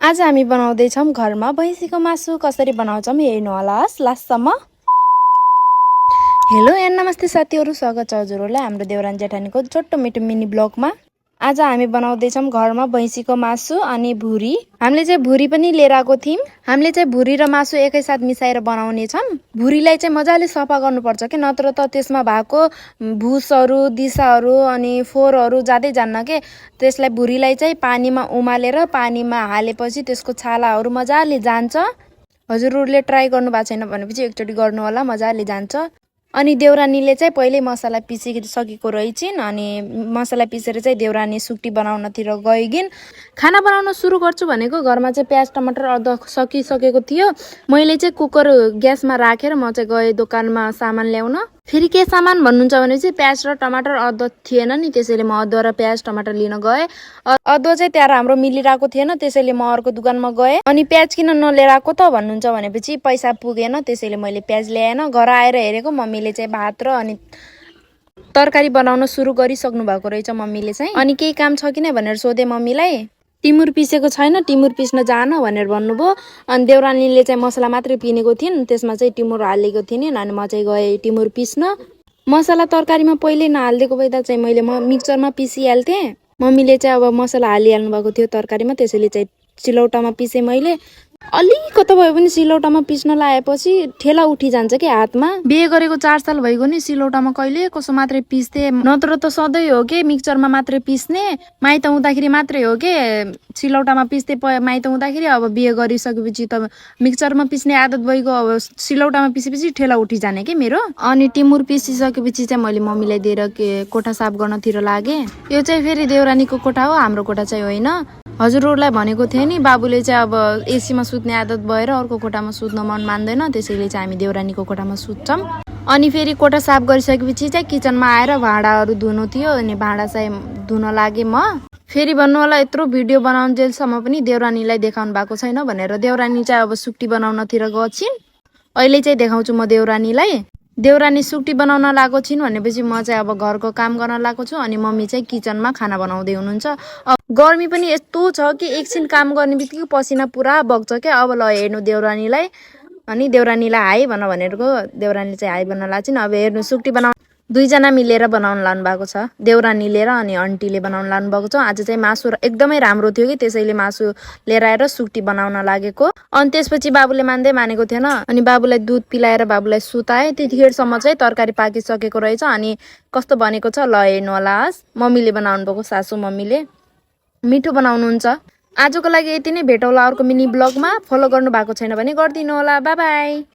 आज हामी बनाउँदैछौँ घरमा भैँसीको मासु कसरी बनाउँछौँ हेर्नु होला लास्टसम्म। हेलो एन्ड नमस्ते साथीहरू, स्वागत छ हजुरहरूलाई हाम्रो देवरानी जेठानीको छोटो मिठो मिनी ब्लगमा। आज हामी बनाउँदैछौँ घरमा भैँसीको मासु अनि भुरी। हामीले चाहिँ भुरी पनि लिएर आएको थियौँ। हामीले चाहिँ भुरी र मासु एकैसाथ मिसाएर बनाउने छौँ। भुरीलाई चाहिँ मजाले सफा गर्नुपर्छ के, नत्र त त्यसमा भएको भुसहरू दिसाहरू अनि फोहोरहरू जाँदै जान्न के। त्यसलाई भुरीलाई चाहिँ पानीमा उमालेर पानीमा हालेपछि त्यसको छालाहरू मजाले जान्छ। हजुरहरूले ट्राई गर्नु भएको छैन भनेपछि एकचोटि गर्नु होला, मजाले जान्छ। अनि देवरानीले चाहिँ पहिले मसला पिसिसकेको रहेछिन् अनि मसला पिसेर चाहिँ देवरानी सुक्टी बनाउनतिर गइगिन्। खाना बनाउन सुरु गर्छु भनेको घरमा चाहिँ प्याज टमाटर अदुवा सकिसकेको थियो। मैले चाहिँ कुकर ग्यासमा राखेर म चाहिँ गएँ दोकानमा सामान ल्याउन। फेरि के सामान भन्नुहुन्छ भने चाहिँ प्याज र टमाटर अदुवा थिएन नि, त्यसैले म अदुवा र प्याज टमाटर लिन गएँ। अदुवा चाहिँ त्यहाँ हाम्रो मिलिरहेको थिएन, त्यसैले म अर्को दोकानमा गएँ। अनि प्याज किन नलिएर आएको त भन्नुहुन्छ भनेपछि पैसा पुगेन, त्यसैले मैले प्याज ल्याएन। घर आएर हेरेको मम्मीले चाहिँ भात र अनि तरकारी बनाउन सुरु गरिसक्नु भएको रहेछ मम्मीले चाहिँ। अनि केही काम छ कि नै भनेर सोधेँ मम्मीलाई। टिमुर पिसेको छैन, टिमुर पिस्न जान भनेर भन्नुभयो। अनि देवरानीले चाहिँ मसला मात्रै पिनेको थिइन्, त्यसमा चाहिँ टिमुर हालेको थिइन्। अनि म चाहिँ गएँ टिमुर पिस्न। मसला तरकारीमा पहिले नहालिदिएको भए त चाहिँ मैले मिक्सरमा पिसिहाल्थेँ। मम्मीले चाहिँ अब मसला हालिहाल्नु भएको थियो तरकारीमा, त्यसैले चाहिँ सिलौटामा पिसेँ मैले। अलिकति भयो भने सिलौटामा पिस्न लगाएपछि ठेला उठिजान्छ कि हातमा। बिहे गरेको 4 साल भइगयो नि, सिलौटामा कहिले कसो मात्रै पिस्थे, नत्र त सधैँ हो कि मिक्सरमा मात्रै पिस्ने। माइत हुँदाखेरि मात्रै हो कि सिलौटामा पिस्थे माइत हुँदाखेरि। अब बिहे गरिसकेपछि त मिक्सरमा पिस्ने आदत भइगयो, अब सिलौटामा पिसेपछि ठेला उठिजाने कि मेरो। अनि टिमुर पिसिसकेपछि चाहिँ मैले मम्मीलाई दिएर कोठा साफ गर्नतिर लागेँ। यो चाहिँ फेरि देवरानीको कोठा हो, हाम्रो कोठा चाहिँ होइन। हजुरहरूलाई भनेको थिएँ नि, बाबुले चाहिँ अब एसीमा सुत्ने आदत भएर अर्को कोठामा सुत्न मन मान्दैन, त्यसैले चाहिँ हामी देवरानीको कोठामा सुत्छौँ। अनि फेरि कोठा साफ गरिसकेपछि चाहिँ किचनमा आएर भाँडाहरू धुनु थियो, अनि भाँडा चाहिँ धुन लागेँ म। फेरि भन्नु होला यत्रो भिडियो बनाउन्जेलसम्म पनि देवरानीलाई देखाउनु भएको छैन भनेर। देवरानी चाहिँ अब सुक्टी बनाउनतिर गएछिन्। अहिले चाहिँ देखाउँछु म देवरानीलाई। देवरानी सुक्टी बनाउन लागेको छिन् भनेपछि म चाहिँ अब घरको काम गर्न लागेको छु। अनि मम्मी चाहिँ किचनमा खाना बनाउँदै हुनुहुन्छ। अब गर्मी पनि यस्तो छ कि एकछिन काम गर्ने बित्तिकै पसिना पुरा बग्छ क्या। अब ल हेर्नु देवरानीलाई। अनि देवरानीलाई हाई भन भनेरको देवरानी चाहिँ हाई भन्न लाग्छिन्। अब हेर्नु सुक्टी बनाउनु दुईजना मिलेर बनाउन लानु भएको छ, देवरानीले र अनि आन्टीले बनाउन लानु भएको छ। आज चाहिँ मासु एकदमै राम्रो थियो कि, त्यसैले मासु लिएर आएर सुक्टी बनाउन लागेको। अनि त्यसपछि बाबुले मानेको थिएन, अनि बाबुलाई दुध पिलाएर बाबुलाई सुताए। त्यतिखेरसम्म चाहिँ तरकारी पाकिसकेको रहेछ। अनि कस्तो बनेको छ ल हेर्नु होला। मम्मीले बनाउनु भएको, सासू मम्मीले मिठो बनाउनुहुन्छ। आजको लागि यति नै, भेटौँला अर्को मिनी ब्लगमा। फलो गर्नु भएको छैन भने गरिदिनु होला। By by.